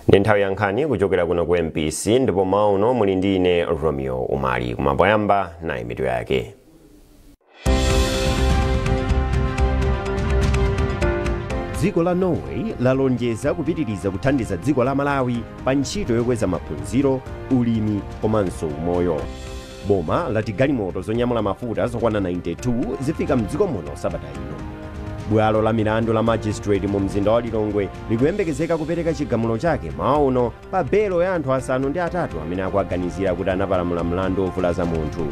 Ndi nthawi ya nkhani kuchokera kuno ku MBC, ndipo mauno muli ndi ine Romeo Umali. Kumapoyamba nayi mitu yake. Dziko la Norway lalonjeza kupitiriza kuthandiza dziko la Malawi pa ntchito yokweza maphunziro, ulimi komanso umoyo. Boma lati galimoto zonyamula mafuta zokwana 92 zifika mdziko muno sabata ino. Bwalo la milandu la magistrate mu mzinda wa Lilongwe likuyembekezeka kupereka chigamulo chake mauno pa belo ya anthu 8 amene akuaganizira kuti anapalamula mlandu wovulaza munthu.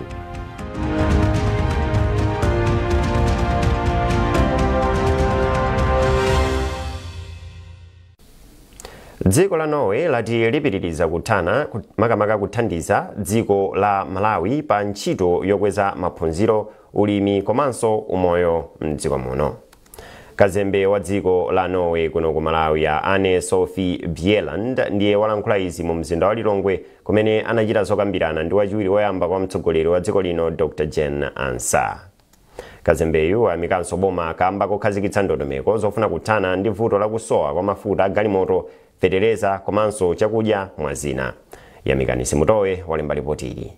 Dziko la Norway lati lipitiriza kuthana makamaka kuthandiza dziko la Malawi pa ntchito yokweza maphunziro, ulimi komanso umoyo mdziko muno. Kazembe wa dziko la Norway kuno ku Malawi ya Anne Sophie Bjelland ndiye walankhula izi mu mzinda wa Lilongwe kumene anachita zokambirana ndi wachiwiri woyamba kwa mtsogoleri wa dziko lino Dr. Jane Ansah. Kazembeyu wayamikanso boma kamba kokhazikitsa ndondomeko zofuna kuthana ndi vuto lakusowa kwa mafuta a galimoto, fetereza komanso chakudya mwa zina. Yamikani Simutowe walemba ripoti ili.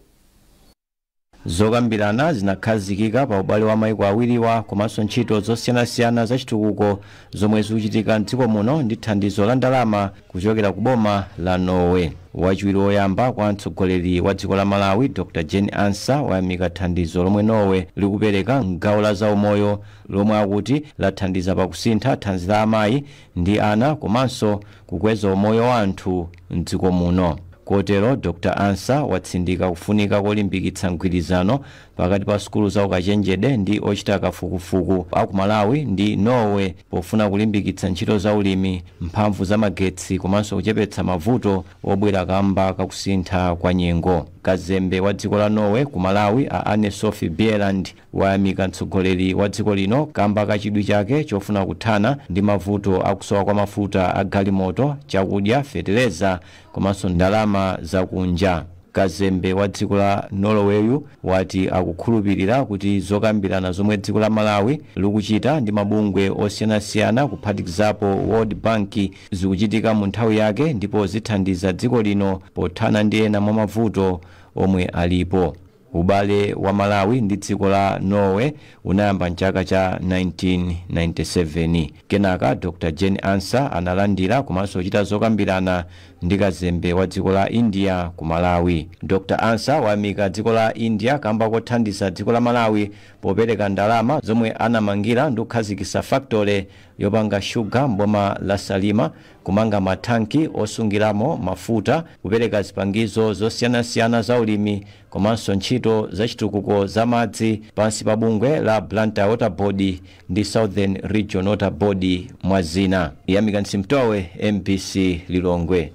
Zokambirana zinakhazikika pa ubale wa maiko awiriwa komanso ntchito zosiyanasiyana za chitukuko zomwe zikuchitika mdziko muno ndi thandizo la ndalama kuchokera ku boma la Norway. Wachiwiri woyamba kwa mtsogoleri wa dziko la Malawi Dr. Jane Ansah wayamika thandizo lomwe Norway likupereka m'gawo la zaumoyo lomwe akuti lathandiza pakusintha thanzi la amayi ndi ana komanso kukweza umoyo wa anthu mdziko muno. Kotero Dr. Ansah watsindika kufunika kolimbikitsa mgwirizano pakati pa sukulu za ukachenjede ndi ochita kafukufuku aku Malawi ndi Norway pofuna kulimbikitsa ntchito za ulimi, mphamvu za magetsi komanso kuchepetsa mavuto obwera kamba kakusintha kwa nyengo. Kazembe wa dziko la Norway ku Malawi a Anne Sophie Bjelland wayamika mtsogoleri wa dziko lino kamba kachidwi chake chofuna kuthana ndi mavuto akusowa kwa mafuta a galimoto, chakudya, fetereza komanso ndalama zakunja. Kazembe wa dziko la Norway wati akukhulupirira kuti zokambirana zomwe dziko la Malawi likuchita ndi mabungwe osiyanasiyana kuphatikizapo World Bank zikuchitika mu nthawi yake ndipo zithandiza dziko lino pothana ndi ena mwa mavuto omwe alipo. Ubale wa Malawi ndi dziko la Norway unayamba mchaka cha 1997. Kenaka Dr. Jane Ansah analandira komanso kuchita zokambirana ndi kazembe wa dziko la India ku Malawi. Dr. Ansah wayamika dziko la India kamba kothandiza dziko la Malawi popereka ndalama zomwe anamangira ndi kukhazikitsa factory yopanga shuga mboma la Salima, kumanga mathanki osungiramo mafuta, kupereka zipangizo zosiyanasiyana za ulimi komanso ntchito za chitukuko za madzi pansi pa bungwe la Blantyre Water Board ndi Southern Region Water Board mwa zina. Yamikani Simtowe, MBC Lilongwe.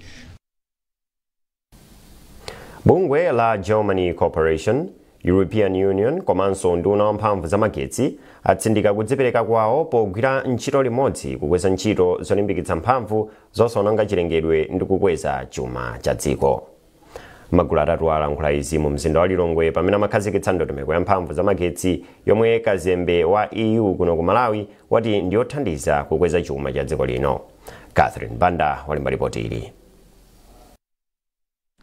Bungwe la Germany Corporation, European Union komanso nduna wamphamvu za magetsi atsindika kudzipereka kwawo pogwira ntchito limodzi kukweza ntchito zolimbikitsa mphamvu zosaononga chilengedwe ndi kukweza chuma cha dziko. Magulu atatu alankhula izi mu mzinda wa Lilongwe pamene amakhazikitsa ndondomeko ya mphamvu za magetsi yomwe kazembe wa EU kuno ku Malawi wati ndiyothandiza kukweza chuma cha dziko lino. Catherine Banda walemba ripoti ili.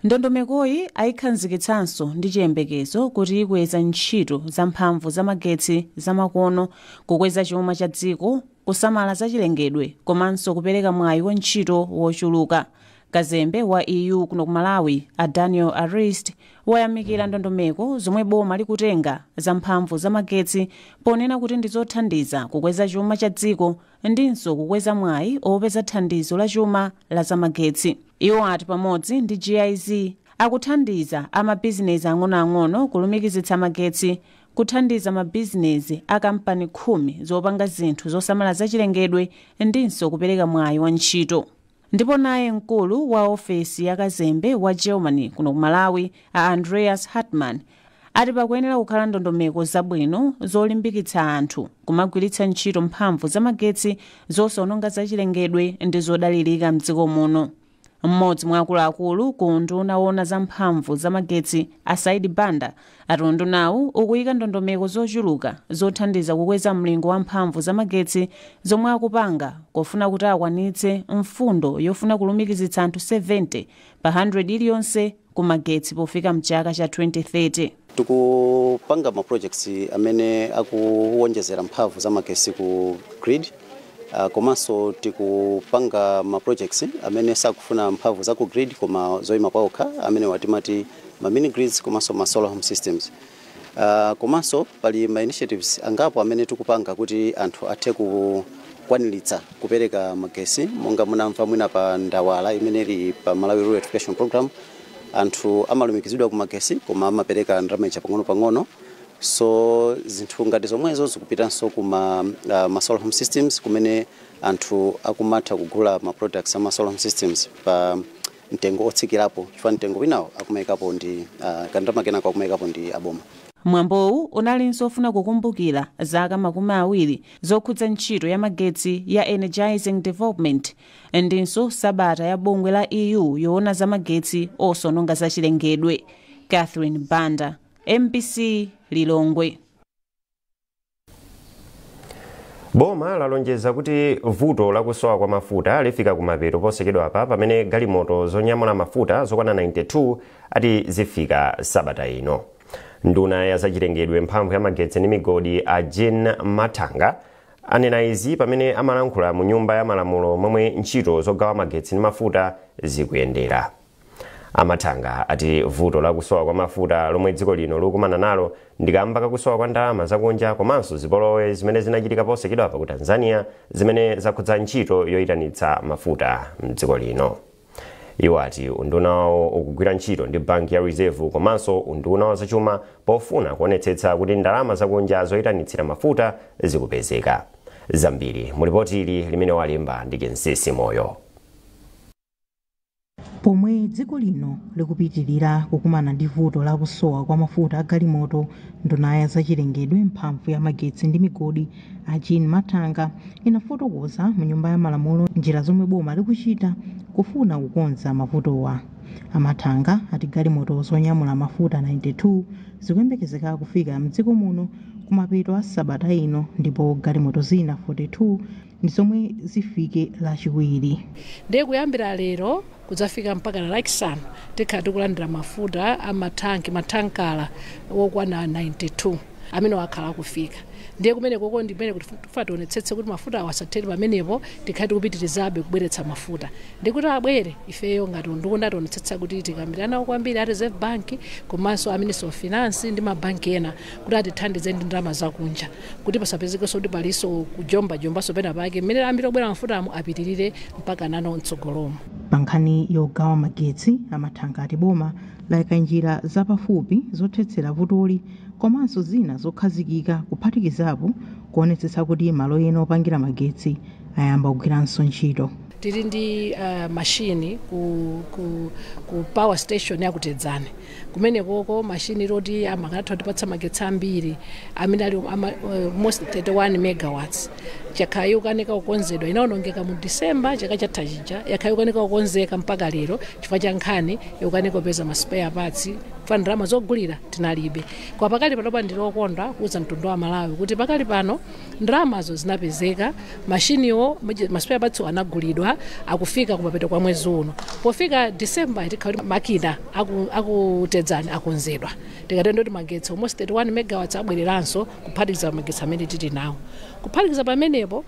Ndondomekoyi ayikhazikitsanso ndi chiyembekezo kuti ikweza ntchito za mphamvu za magetsi zamakono, kukweza chuma cha dziko, kusamala za chilengedwe komanso kupereka mwayi wa ntchito wochuluka. Kazembe wa EU kuno ku Malawi a Daniel Arist wayamikira ndondomeko zomwe boma likutenga za mphamvu za magetsi ponena kuti ndi zothandiza kukweza chuma cha dziko ndinso kukweza mwayi opeza thandizo la chuma la zamagetsi. Iwo ati pamodzi ndi GIZ akuthandiza amabizinesi ang'onoang'ono kulumikizitsa magetsi, kuthandiza mabizinesi a kampani 10 zopanga zinthu zosamala zachilengedwe ndinso kupereka mwayi wa ntchito. Ndipo naye mkulu wa ofesi ya kazembe wa Germany kuno ku Malawi a Andreas Hartmann ati pakuyenera kukhala ndondomeko zabwino zolimbikitsa anthu kumagwiritsa ntchito mphamvu za magetsi zosaononga zachilengedwe ndi zodalirika mdziko muno. Mmodzi mwa akuluakulu ku unduna woona za mphamvu zamagetsi, a Saidi Banda, ati undunawu ukuyika ndondomeko zochuluka zothandiza kukweza mlingo wa mphamvu zamagetsi zomwe akupanga, kofuna kuti akwanitse mfundo yofuna kulumikizitsa anthu 70 pa 100 iliyonse ku magetsi pofika mchaka cha 2030. Tikupanga ma projects amene akuwonjezera mphamvu za magetsi ku grid, komanso tikupanga ma projects amene sakufuna mphamvu za ku grid koma zoyima paokha, amene watimati ma mini grids komanso ma solar home systems. Komanso pali ma initiatives angapo amene tikupanga kuti anthu athe kukwaniritsa kupereka magesi, monga munamva mwina pa Ndawala imene ili pa Malawi Rural Electrification Program, anthu amalumikizidwa ku magesi koma amapereka ndalama ija pang'ono-pang'ono. So zinthu ngati zomwezo zikupitanso kuma ma solar home systems, kumene anthu akumatha kugula ma products ama solar home systems pa mtengo otsikirapo, chifukwa mtengo winawo akumayikapo ndi kandalama kenako akumayikapo ndi aboma. Mwambowu unalinso ofuna kukumbukira zaka 20 zokhudza ntchito ya magetsi ya Energizing Development ndinso sabata ya bungwe la EU yoona za magetsi osononga zachilengedwe. Catherine Banda, MBC, Lilongwe. Boma lalonjeza kuti vuto lakusowa kwa mafuta lifika kumapeto posachedwapa, pamene galimoto zonyamula mafuta zokwana 92 ati zifika sabata ino. Nduna ya zachilengedwe, mphamvu ya magetsi ndi migodi, a Jean Mathanga, anena izi pamene amalankhula mu Nyumba ya Malamulo momwe ntchito zogawa magetsi ndi mafuta zikuyendera. Amathanga ati vuto lakusowa kwa mafuta lomwe dziko lino likumana nalo ndikamba kakusowa kwa ndalama zakunja komanso zipolowe zimene zinachitika posachedwapa ku Tanzania, zimene zakhudza ntchito yoyitanitsa mafuta mdziko lino. Iwo ati unduna wawo ukugwira ntchito ndi banki ya Reserve komanso unduna wa zachuma pofuna kuonetsetsa kuti ndalama zakunja zoyitanitsira mafuta zikupezeka. Zambiri mulipoti ili limene walemba ndi Kensesi Moyo. Pomwe dziko lino likupitirira kukumana ndi vuto lakusowa kwa mafuta a galimoto, nduna ya zachilengedwe, mphamvu ya magetsi ndi migodi, a Jean Mathanga, inafotokoza mu Nyumba ya Malamulo njira zomwe boma likuchita kufuna kukonza mavutowa. Amathanga ati galimoto zonyamula mafuta 92 zikuyembekezeka kufika mdziko muno kumapeto a sabata ino, ndipo galimoto zina 42 ndi zomwe zifike Lachiwiri. Ndiye kuyambira lero kudzafika mpaka na Lachisanu tikhala tikulandira mafuta amathanki, mathankala wokwana 92 amene wakhala akufika. Ndiye kumene koko ndi kumene kuti tionetsetse kuti mafuta awo asathere pamenepo, tikhale tikupitirizabe kubweretsa mafuta. Ndikuti abwere, ifeyo ngati unduna tionetsetsa kuti tikambirana kwambiri a Reserve Bank komanso a Ministry of Finance ndi mabanki ena kuti atithandize ndi ndalama zakunja, kuti pasapezekenso kuti palinso kujombajombaso pena pake. Mmene ambiri obwera mafuta amo apitirire mpaka nano mtsogolomo. Pa nkhani yogawa magetsi, Amathanga ati boma layika njira zapafupi zothetsera vutoli komanso zina zokhazikika, kuphatikizapo kuonetsetsa kuti malo ena opangira magetsi ayamba kugwiranso ntchito. Tili ndi mashini ku power station yakutedzani kumene koko, mashini loti amakatha kutipatsa magetsi ambiri amene ali almost 31 megawatts. Chakhala ikukanika kukonzedwa, inaonongeka mu December chaka chatha chija, yakhala ikukanika kukonzeka mpaka lero chifukwa cha nkhani ikukanika kupeza ma spare parts, chifukwa ndalama zogulira tinalibe. Kwa pakali panopa ndilokondwa kuuza mtundu wa Malawi kuti pakali pano ndalamazo zinapezeka, mashiniwo, ma spare parts anagulidwa, akufika kumapeto kwa mwezi uno. Pofika December tikhala kuti makina akutedzani akonzedwa. Tikatendo kuti magetsi almost 31 megawatts abwereranso, kuphatikiza magetsi amene tili nawo. Kuphatikiza pamenepo,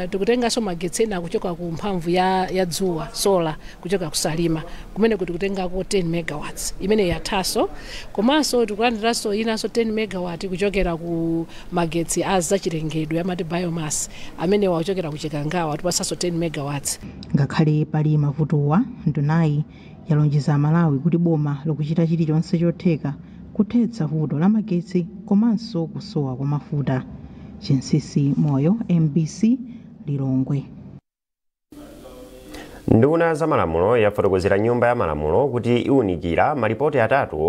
tikutenganso magetsi ena kuchoka ku mphamvu ya dzuwa, solar, kuchoka kusalima kumene kuti tikutengako 10 megawatts imene yathaso. Komanso tikulandiranso inanso 10 megawatt kuchokera ku magetsi a zachilengedwe, amati biomass, amene wakuchokera kuchikangawa, tipasanso 10 megawatts. Ngakhale pali mavutowa, ndunayi yalonjeza Malawi kuti boma likuchita chilichonse chotheka kuthetsa vuto la magetsi komanso kusowa kwa mafuta. Chinsisi Moyo, MBC, Lilongwe. Nduna za Malamulo yafotokozera Nyumba ya Malamulo kuti iwunikira malipoti atatu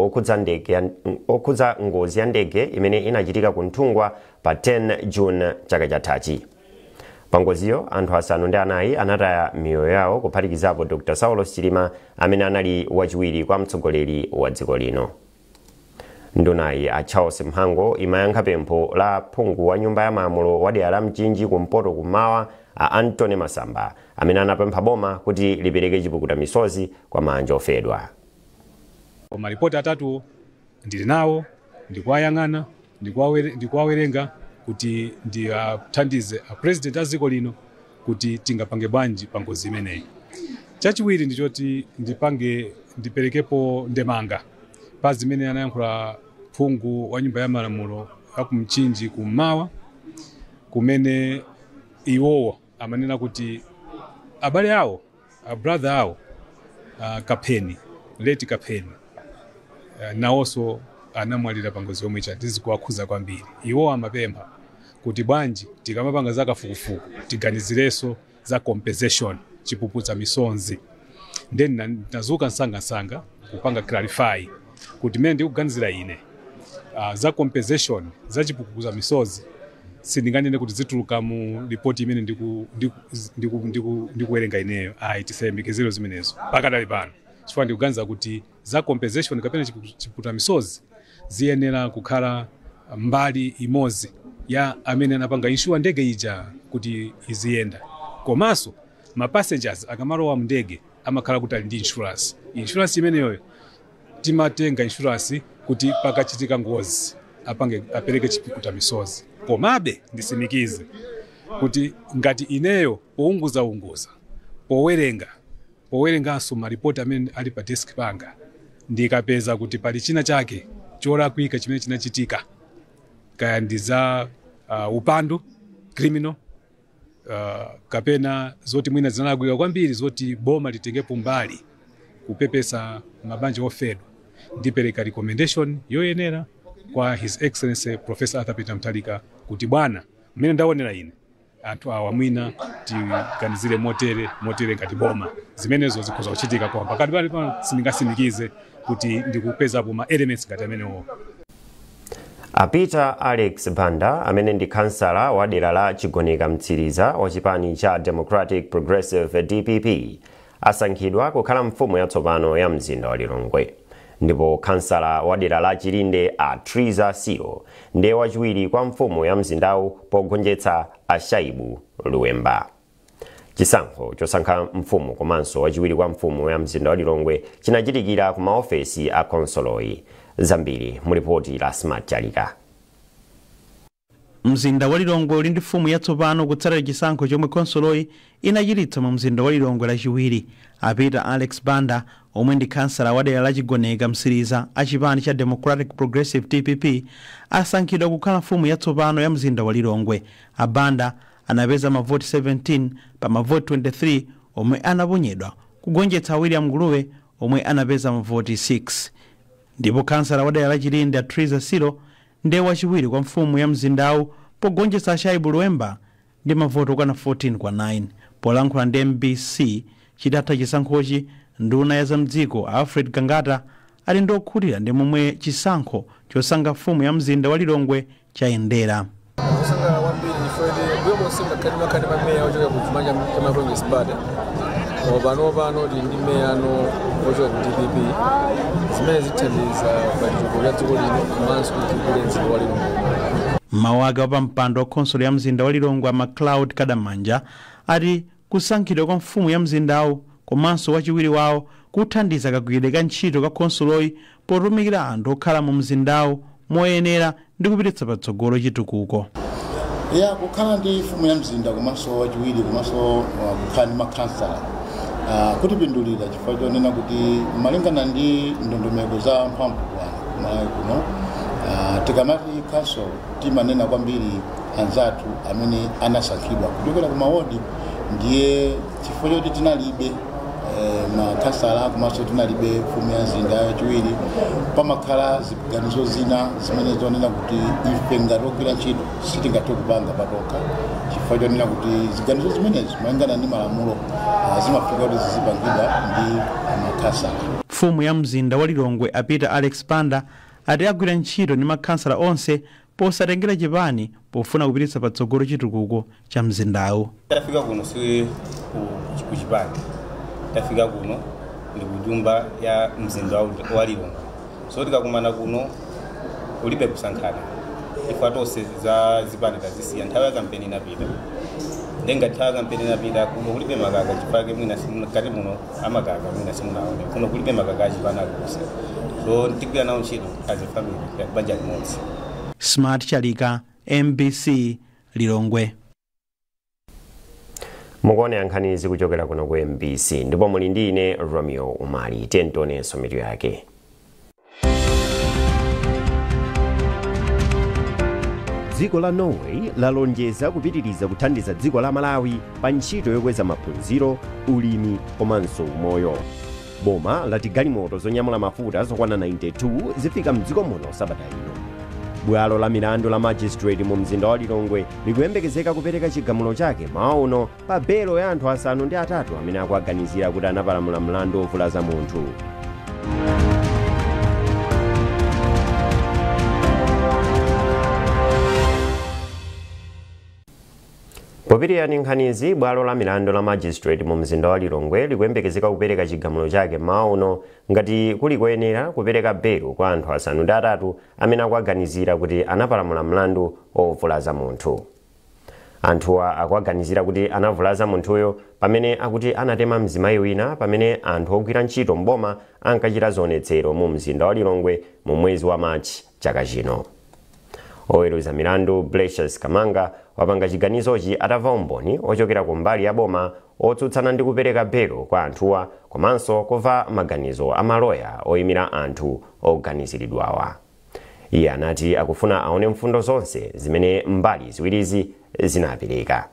okhudza ngozi ya ndege imene inachitika ku Nthungwa pa 10 June chaka chathachi. Pangoziyo anthu 9 anataya miyoyo yawo, kuphatikizapo Dr. Saulos Chilima amene anali wachiwiri kwa mtsogoleri wa dziko lino. Ndunayi a Charles Mhango imayankha pempho la phungu wa nyumba ya malamulo wa dera la Mchinji kumpoto kummawa a Anthony Masamba, amene anapempha boma kuti lipereke chipukuta misozi kwa manja ofedwa. Malipoti atatu ndili nawo, ndikuwayang'ana, ndikuwawerenga kuti ndiyathandize a president a dziko lino kuti tingapange bwanji pa ngozi imeneyi. Chachiwiri ndichoti ndiperekepo ndemanga pa zimene anayankhula phungu wa nyumba ya malamulo aku Mchinji kummawa, kumene iwowo amanena kuti abale awo, a brother awo, Kapeni, late Kapeni, nawonso anamwalira pa ngozi yomwe tizikuwakhuza kwambiri. Iwowo amapempha kuti bwanji tikamapanga za kafukufuku tiganizirenso za compensation, chipukuta misonzi. Then nazuka nsangasanga kupanga clarify kuti mene ndikuganizira ine za compensation za chipukuta misozi sindinganene kuti zituluka mu ripoti imene ndikuwerenga ineyo. Ayi, tisayembekezere zimenezo pakadali pano, chifukwa ndikuganiza kuti za compensation kapena chipukuta misozi ziyenera kukhala mbali imodzi ya amene anapanga insure ndege ija kuti iziyenda. Komanso ma passengers akamalowa mndege amakhala kuti ali ndi insurance. Insurance imeneyoyo timatenga insurance kuti pakachitika ngozi apange apereke chipukuta misozi. Komabe ndisimikize kuti ngati ineyo pounguzaunguza, powerenganso maripoti amene ali pa desk panga, ndikapeza kuti pali china chake cholakwika chimene chinachitika, kaya ndi za upandu criminal, kapena zoti mwina zinalakwika kwambiri zoti boma litengepo mbali kupepesa mabanja ofedwa, ndipereka recommendation yoyenera kwa His Excellency Professor Arthur Peter Mutharika kuti bwana, mmene ndaonera ine anthu awa mwina tiganizire motere motere ngati boma. Zimenezo zikhoza kuchitika, koma pakati pali pano sindingasimikize kuti ndikupezapo ma elements ngati amenewo. A Peter Alex Banda amene ndi kansala wa dera la Chigoneka Mtsiriza wa chipani cha Democratic Progressive DPP asankhidwa kukhala mfumu yatsopano ya mzinda wa Lilongwe, ndipo kansala wa dera la Chilinde a Triza Siro ndiye wachiwiri kwa mfumu ya mzindawu pogonjetsa a Shaibu Luwemba. Chisankho chosankha mfumu komanso wachiwiri kwa mfumu ya mzinda wa Lilongwe chinachitikira ku maofesi a konsoloyi. Zambiri mu ripoti la Smart Chalika. Mzinda wa Lilongwe uli ndi mfumu yatsopano kutsatira chisankho chomwe konsoloyi inachititsa mu mzinda wa Lilongwe lachiwiri. A Peter Alex Banda omwe ndi kansala wa dera la Chigoneka Mtsiriza a chipani cha Democratic Progressive DPP asankhidwa kukhala mfumu yatsopano ya mzinda wa Lilongwe. A Banda anapeza mavoti 17 pa mavoti 23 omwe anaponyedwa, kugonjetsa William Nguluwe omwe anapeza mavoti 6. Ndipo kansala wa dera la Chilinde Triza Siro ndiye wachiwiri kwa mfumu ya mzindawu pogonjetsa Shaibu Luwemba ndi mavoti okwana 14 kwa 9. Polankhula ndi MBC chitatha chisankhochi, nduna ya zamdziko Alfred Gangata ali ndi okhutira ndi momwe chisankho chosankha mfumu ya mzinda wa Lilongwe chayendera. Kusangalala kwambiri chifukwa mbuyo monse ngakhale mameya ochoka ku chipani cha Congress Party, koma pano tili ndi meya ano ochoka ku DPP, zimene zithandiza pa chitukuko cha dziko lino komanso kutukula mzinda wa Lilongwe. Mawu ake wapampando wa khonsolo ya mzinda wa Lilongwe Macloud Kadamanja ati kusankhidwa kwa mfumu ya mzindawu komanso wachiwiri wawo kuthandiza kagwiridwe ka ntchito ka khonsoloyi potumikira anthu okhala mu mzindawu moyenera ndi kupititsa patsogolo chitukuko. Ya, kukhala ndi mfumu ya mzinda komanso wachiwiri komanso kukhala ndi makhansala kutipindulira, chifukwa chonena kuti malingana ndi ndondomeko za mphamvu Malawi kuno, tikamati council timanena kwambiri anzathu amene anasankhidwa kuchokera ku mawodi. Ndiye chifukwa choti tinalibe makhansala komanso tinalibe mfumu ya mzinda yachiwiri, pamakhala ziganizo zina zimene zonena kuti ife ngati ogwira ntchito sitingathe kupanga patokha, chifukwa chonena kuti ziganizo zimenezi malingana ndi malamulo zimafika kuti zizipangidwa ndi makhansala. Mfumu ya mzinda wa Lilongwe a Peter Alex Banda ati agwira ntchito ndi makhansala onse Posatengera chipani pofuna kupititsa patsogolo chitukuko cha mzindawu. Tafika kuno si ku chipani, tafika kuno ndi kunyumba ya mzinda wa Lilongwe. So tikakumana kuno kulibe kusankhana, ife tonse za zipani tazisiya. Nthawi ya kampeni inapita, ndenga nthawi ya kampeni inapita. Kuno kulibe makaka, chifukwa mwina kati muno amakaka mwina simunaone. Kuno kulibe makaka achipani aliwonse, so tigwira nawo ntchito as a family, banja limodzi. Smart Chalika, MBC, Lilongwe. Mukuonera nkhanizi kuchokera kuno ku MBC ndipo muli ndi ine Romeo Umali. Tionenso mitu yake. Dziko la Norway lalonjeza kupitiriza kuthandiza dziko la Malawi pa ntchito yokweza maphunziro, ulimi komanso umoyo. Boma lati galimoto zonyamula mafuta zokwana 92 zifika mdziko muno sabata ino. Bwalo la milandu la magistrate mu mzinda wa Lilongwe likuyembekezeka kupereka chigamulo chake mawa uno pa belo ya anthu 8 amene akuaganizira kuti anapalamula mlandu ovulaza munthu. Popiriyani nkhanizi, bwalo la milandu la magistrate mu mzinda wa Lilongwe likuyembekezeka kupereka chigamulo chake mawa uno ngati kuli koyenera kupereka belo kwa anthu 8 amene akuaganizira kuti anapalamula mlandu ovulaza munthu. Anthuwa akuaganizira kuti anavulaza munthuyo pamene akuti anatema mzimayi wina pamene anthu ogwira ntchito mboma ankachita zionetsero mu mzinda wa Lilongwe mu mwezi wa Machi chaka chino. Oweruza milandu Blesius Kamanga wapanga chiganizochi atamva umboni ochokera ku mbali ya boma otsutsana ndi kupereka belo kwa anthuwa komanso kumva maganizo a maloya oyimira anthu oganiziridwawa. Iye anati akufuna aone mfundo zonse zimene mbali ziwirizi zinapereka.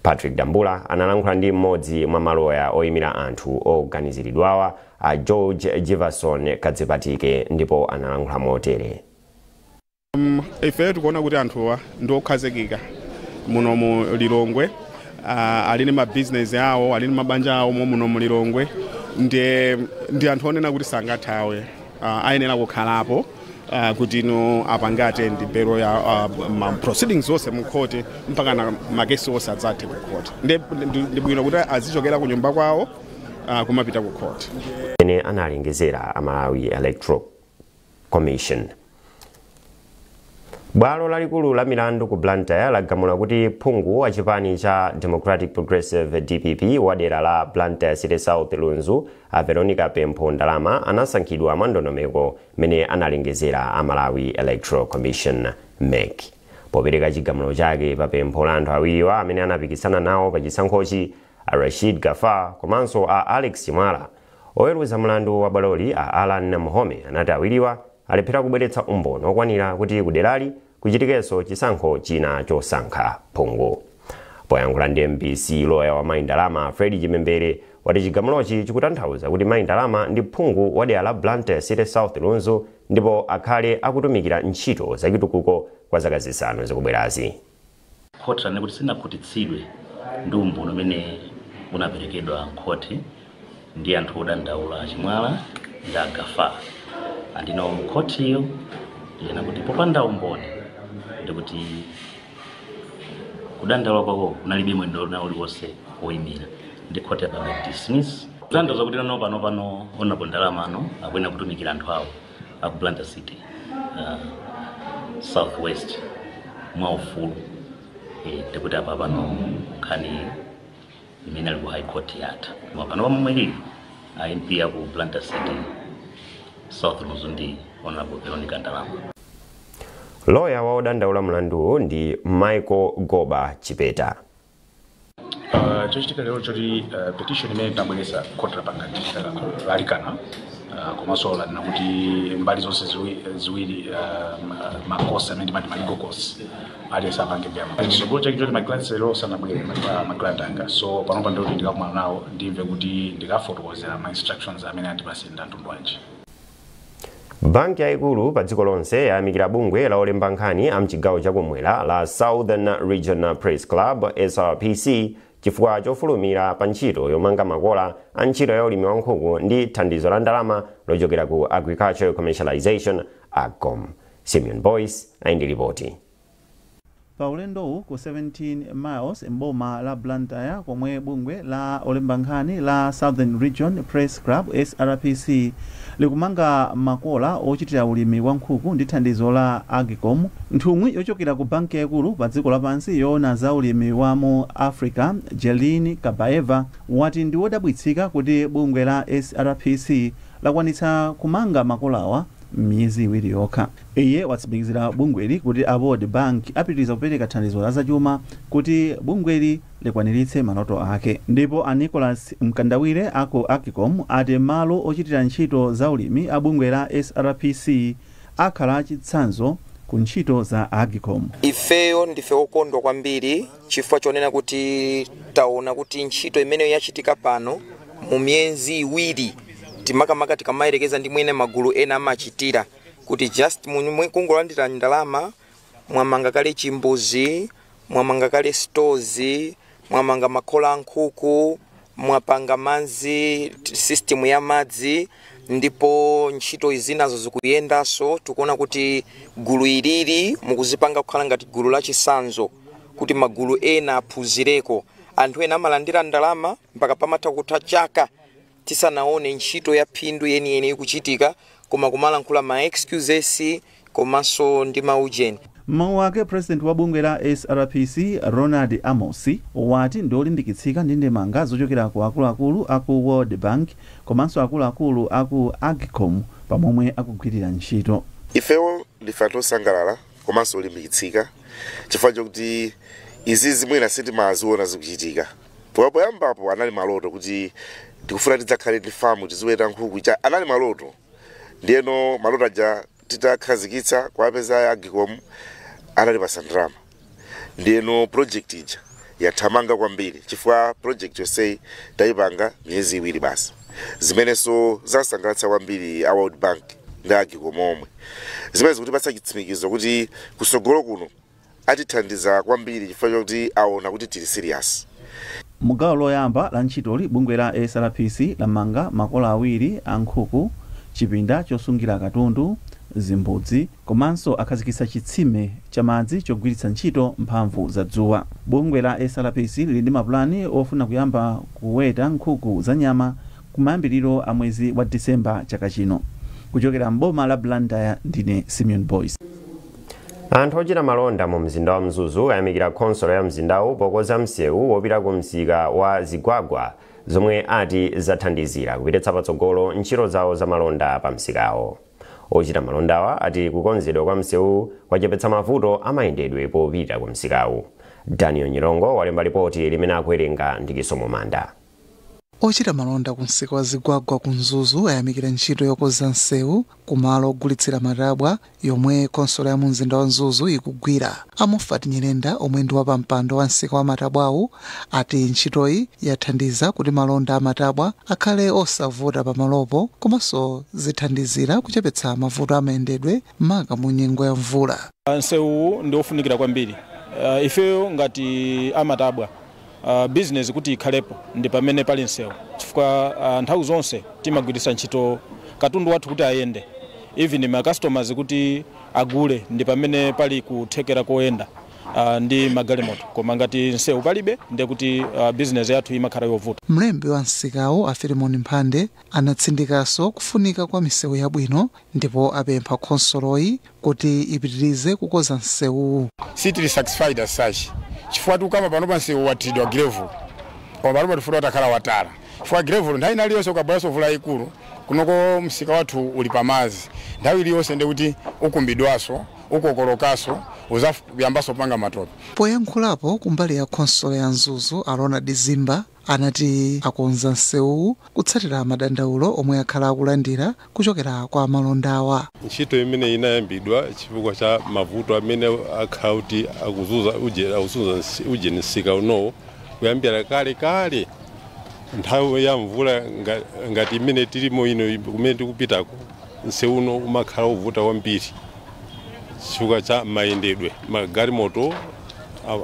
Patrick Dambula analankhula ndi mmodzi mwa maloya oyimira anthu oganiziridwawa a George Jefferson Kadzipatike ndipo analankhula motere. Ife tikuona kuti anthuwa ndi okhazikika muno mu Lilongwe, ali ndi mabizinesi awo, ali ndi mabanja awo muno mu Lilongwe, ndi anthu onena kuti sangathawe, ayenera kukhalapo kuti ino apange attend belo ya ma proceedings onse mu court mpaka na makesi onse adzathe ku court. Ndi bwino kuti azichokera ku nyumba kwawo kumapita ku court. Ene analengezera a Malawi Electoral Commission. Bwalo lalikulu la milandu ku Blantyre lagamula kuti phungu wa chipani cha Democratic Progressive DPP wa dera la Blantyre City South Lunzu a Veronica Pempho Ndalama anasankhidwa mwa ndondomeko mene analengezera a Malawi Electoral Commission MEC. Popereka chigamulo chake pa pempho la anthu awiriwa amene anapikisana nawo pa chisankhochi, a Rashid Gafar komanso a Alex Chimwala, oweruza mlandu wa bwaloli a Alan Muhome anati awiriwa alephera kubweretsa umboni okwanira kuti kuderali kuchitikenso chisankho china chosankha phungu. Poyankhula ndi MBC, loya wa Mayi Ndalama Fred Chimembere wati chigamulochi chikutanthauza kuti Mayi Ndalama ndi phungu wa dera la Blantyre City South Lunzu ndipo akhale akutumikira ntchito zachitukuko kwa zaka 5 zikubwerazi. Khoti lanena kuti sinakhutitsidwe ndi umboni umene unaperekedwa mkhoti ndi anthu odandaula Chimwala ndi Agafa. Andino mkhotiyo yena kuti popanda umboni ndikuti kudandaula kwako kunalibe mwendo na uliwonse woyimira, ndi khoti yapanga dismiss. Kutanthauza kuti nano pano onapo ndalama ano akuyena kutumikira anthu awo aku Blantyre City South West mwa ufulu. Ndikuti apa pano nkhani imene ali ku High Court yatha, koma pano pamwe ilili a MP aku Blantyre City South Lunzu ndi Honorable Veronica Ndalama. Loya wa odandaula mlanduwu ndi Michael Goba Chipeta. Chochitika lero choti petition imene tinabweretsa khoti lapanga lalikana, komanso lanena kuti mbali zonse ziwiri makosa amene timati ma legal costs aliyense apange vyama. Chitsogolo chake choti ma clients lero sanabwere, ma client anga, so panopa ndikuti ndikakumana nawo ndimve kuti ndikafotokozera ma instructions amene andipasenda mtundu wanji. Banki yayikulu pa dziko lonse yayamikira bungwe la olemba nkhani a mchigawo chakumwera la Southern Regional Press Club SRPC chifukwa chofulumira pa ntchito yomanga makola a ntchito ya ulimi wa nkhuku ndi thandizo la ndalama lochokera ku Agricultural Commercialization AGCOM. Simeon Boyce ali ndi ripoti. Pa ulendowu ku 17 Miles mboma la Blantyre, komwe bungwe la olemba nkhani la Southern Region Press Club, SRPC, likumanga makola ochitira ulimi wa nkhuku ndi thandizo la AGCOM, nthumwi yochokera ku banki yaikulu pa dziko lapansi yoona za ulimi wa mu Africa, Jelin Kabaeva, wati ndi wodabwitsika kuti bungwe la SRPC lakwanitsa kumanga makolawa m'miyezi 2 yokha. Iye watsimikizira bungweli kuti a World Bank apitiriza kupereka thandizo la zachuma kuti bungweli likwaniritse maloto ake. Ndipo a Nicholas Mkandawire aku AGCOM ati malo ochitira ntchito za ulimi a bungwe la SRPC akhala chitsanzo ku ntchito za AGCOM. Ifeyo ndife okondwa kwambiri chifukwa chonena kuti taona kuti ntchito imeneyo yachitika pano mu miyezi 2, timakamaka tikamayerekeza ndi mwene magulu ena amachitira, kuti just kungolandira ndalama mwamanga kale chimbuzi, mwamanga kale stores, mwamanga makhola ankhuku, mwapanga manzi, system ya madzi, ndipo ntchito izinazo zikuyendanso. Tikuona kuti gulu ilili mukuzipanga kukhala ngati gulu lachisanzo kuti magulu ena aphunzireko. Anthu ena amalandira ndalama mpaka pamatha kutha chaka tisanaone ntchito ya phindu yeniyeni ikuchitika, koma kumalankhula ma excuses komanso ndi maujeni. Mmawu ake, president wa bungwe la SRPC, Ronald Amosi, wati ndi olimbikitsika ndi ndemanga zochokera ku akuluakulu aku World Bank komanso akuluakulu aku AGCOM pamomwe akugwirira ntchito. Ifewo ndife anthu osangalala komanso olimbikitsika chifukwa chokuti izizi mwina sitimaziona zikuchitika. Poyambapo anali maloto kuti tikufuna tidzakhale ndi famu, tiziweta nkhuku, cha anali maloto. Ndiyeno maloto aja titakhazikitsa kuwapeza AGCOM analipasa ndalama, ndiyeno project ija yathamanga kwambiri chifukwa project yonseyi tayipanga miyezi 2 basi, zimenenso zasangalatsa kwambiri a World Bank ndi AGCOM omwe, zimene zikutipatsa chitsimikizo kuti kusogolo kuno atithandiza kwambiri chifukwa chokuti aona kuti tili serious. Mugawo loyamba la ntchitoli, bungwe la SRPC lamanga makola 2 a nkhuku, chipinda chosungira katundu, zimbudzi, komanso akhazikitsa chitsime cha madzi chogwiritsa ntchito mphamvu za dzuwa. Bungwe la SRPC lili ndi mapulani ofuna kuyamba kuweta nkhuku za nyama kumayambiriro a mwezi wa Disemba chaka chino. Kuchokera mboma la Blantyre, ndine Simeon Boyce. Anthu ochita malonda mu mzinda wa Mzuzu ayamikira khonsolo ya mzindawu pokonza msewu wopita ku msika wa Zigwagwa, zomwe ati zathandizira kupititsa patsogolo ntchito zawo za malonda pa msikawo. Ochita malondawa ati kukonzedwa kwa msewu kwachepetsa mavuto amayendedwe popita ku msikawu. Daniel Nyirongo walemba ripoti limene akuwerenga ndi Kisomo Manda. Ochita malonda ku msika wa Zigwagwa ku Mzuzu ayamikira ntchito yokonza msewu kumalo ogulitsira matabwa yomwe khonsolo ya mumzinda wa Mzuzu ikugwira. Amofati Nyirenda, omwe ndi wapampando wa msika wa matabwawu, ati ntchitoyi yathandiza kuti malonda amatabwa akhale osavuta pamalopo, komanso zithandizira kuchepetsa mavuto amayendedwe maka mu nyengo ya mvula. Msewu ndi ofunikira kwambiri. Ifeyo ngati amatabwa, business kuti ikhalepo ndi pamene pali msewu, chifukwa nthawi zonse timagwiritsa ntchito katundu wathu kuti ayende, even ma customers kuti agule ndi pamene pali kuthekera koyenda ndi magalimoto. Koma ngati msewu palibe, ndiye kuti business yathu imakhala yovuta. Mlembi wa msikawo, a Filimoni Mphande, anatsindikanso kufunika kwa misewu yabwino ndipo apempha khonsoloyi kuti ipitirize kukonza msewuwu. Sitili satisfied as such chifukwa tikukamba pano pa msewu wathiridwa gravel, koma pano patifuna utakhala watala, chifukwa gravel nthawi ina iliyonse ukabweranso mvula yayikulu, kunoko msika wathu uli pamazi, nthawi iliyonse ndikuti ukumbidwaso, ukokolokaso, uzayambaso panga matope. Poyankhulapo kumbali ya khonsolo ya Mzuzu, a Ronald Zimba anati akonza msewuwu kutsatira madandaulo omwe akhala akulandira kuchokera kwa malondawa. Ntchito imene inayambidwa chifukwa cha mavuto amene akhala kuti akuzuza uje uje msika unowo kuyambira kale kale. Nthawi ya mvula ngati imene tilimo ino, kumene tikupitako, msewu uno umakhala uvuta kwambiri chifukwa cha mayendedwe, magalimoto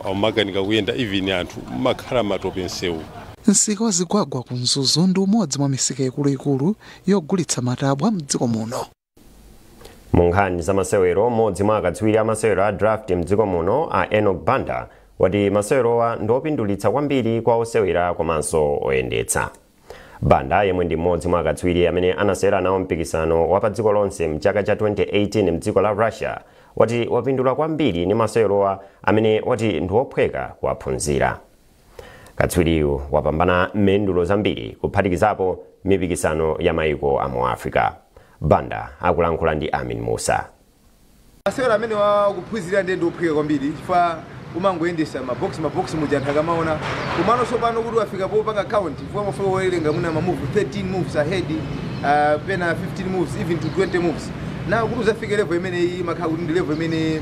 amakanika kuyenda, even anthu umakhala matope msewu. Msika wa Zigwagwa ku Mzuzu ndi umodzi mwa misika ikuluikulu yogulitsa matabwa mdziko muno. Mu nkhani za masewero, mmodzi mwa akatswiri a masewero a draft mdziko muno, a Enoch Banda, wati masewerowa ndi opindulitsa kwambiri kwa osewera komanso oyendetsa. Banda, yemwe ndi mmodzi mwa akatswiri amene anasewera nawo mpikisano wa pa dziko lonse mchaka cha 2018 mdziko la Russia, wati wapindula kwambiri ndi masewerowa amene wati ndi ophweka kuwaphunzira. Katswiriyu wapambana mendulo zambiri, kuphatikizapo mipikisano ya maiko a mu Africa. Banda akulankhula ndi Amin Musa. Masewero amene wakuphunzira ndiye ndiophweka kwambiri, chifukwa umangoyendesa mabox mabox muja anthu akamaona. Komano tsopano kuti wafika popanga count, chifukwa mafika wowerenga muna ma move 13 moves ahead, pena 15 moves, even to 20 moves. Na kuti uzafike level imene imakhala kuti ndi level imene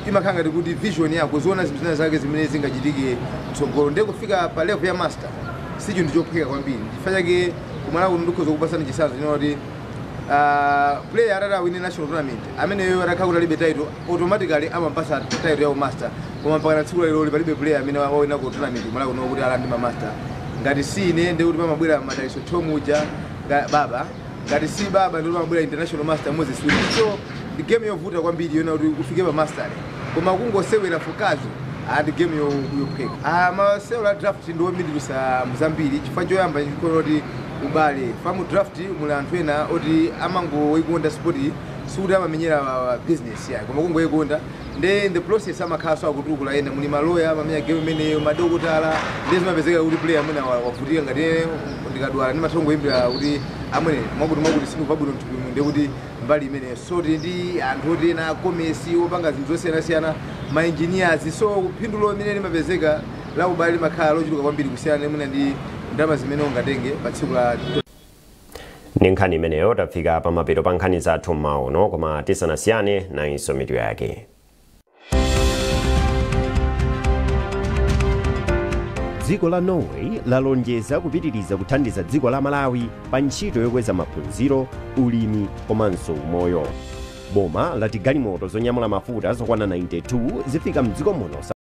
imakhala ngati kuti vision yako ziona zinthu zina zake zimene zingachitike mtsogolo, ndiye kufika pa level ya master si chinthu chophweka kwambiri. Chifukwa chake kumala kuno ndikhoza kupasani chitsanzo chino kuti player atati awine national tournament, ameneyo atakhala kuti alibe title, automatically amapasa title ya master. Koma mpaka na tsiku lero palibe player amene wawina ku tournament kumala kuno kuti alandi ma master. Ngati si ine, ndi kuti pamabwera Madaliso Thomuja baba. Ngati si baba, ndi kuti pamabwera international master Moses Wili. So ndi game yovuta kwambiri yona kuti ufike pa master, koma kungosewera fokazo ndi game yophweka. Masewero a draft ndi opindulitsa mzambiri, chifukwa choyamba chikhono kuti ubale famu draft muli anthu ena oti amangoyikonda sport, sikuti amamenyera business yayo, koma kungoyikonda. Nde in the process amakhalanso akutukula ena, muli maloya amamenya game imeneyo, madokotala. Ndi zimapezeka kuti player amene wavutika, ngati ine ndikadwala ndimatha kungoyimbira kuti amwene, mwakuti mwakuti, sindikuva bwino mthupi, ndiye kuti mbali imeneyo. So tili ndi anthu oti ena commerce, opanga zinthu zosiyanasiyana, ma engineers. So phindulo limene limapezeka la ubale limakhala lochuluka kwambiri kusiyana mwina ndi ndalama zimene ungatenge pa tsiku la Ndi nkhani imeneyo tafika pamapeto pa nkhani zathu mmawa, koma tisanasiyane, nayinso mitu yake. Dziko la Norway lalonjeza kupitiriza kuthandiza dziko la Malawi pa ntchito yokweza maphunziro, ulimi komanso umoyo. Boma lati galimoto zonyamula mafuta zokwana 92 zifika mdziko muno.